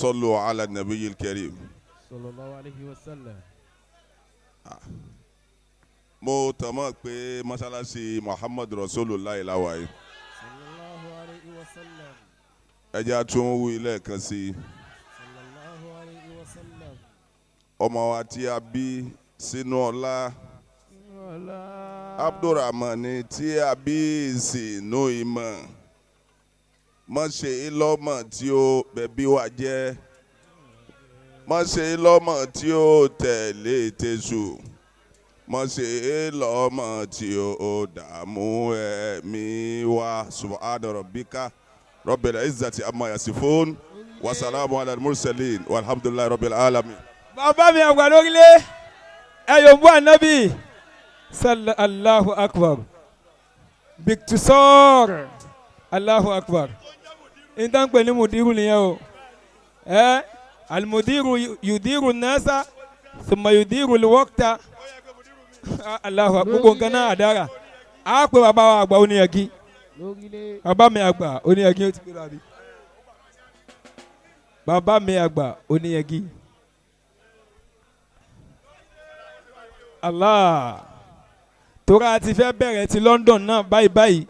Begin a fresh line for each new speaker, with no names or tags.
صلوا على النبي الكريم.
صلى الله عليه وسلم.
Mo tàn mọ́ pé mọ́sálásí Muhammad Rasulullah la wà yìí.
صلى الله عليه وسلم.
Ẹ jẹ́ á tún wí lẹ́ẹ̀kan sí i.
صلى الله عليه وسلم.
Ọmọ wa tí a bí sínú ọlá, Abdulrahman tí a bí sínú ìmọ̀, má ṣe é lọ́mọ tí ó bẹ̀bí wa jẹ́, má ṣe é lọ́mọ tí ó tẹ̀lé tẹ̀sù, má ṣe é lọ́mọ tí ó dààmú ẹ̀mí wa. سبحان ربك رب العزة عما يصفون وسلام على المرسلين والحمد لله رب العالمين.
Bàbá mi àgbà lórílẹ̀, ẹ yóò bú ànábì صلى الله أكبر باختصار. الله أكبر. Ìtàn pè ní mùdírù nìyẹn o. Ẹ المدير يدير الناس ثم يدير الوقت. الله أكبر. Gbogbo nǹkan náà àdára á pè bàbá wa àgbà oníyàgí.
Lórílẹ̀.
Bàbá mi àgbà oníyàgí, ó ti gbé lọ àbí? Bàbá mi àgbà oníyàgí. Allah, tóra ti fẹ́ bẹ̀rẹ̀ ti London náà báyìí báyìí.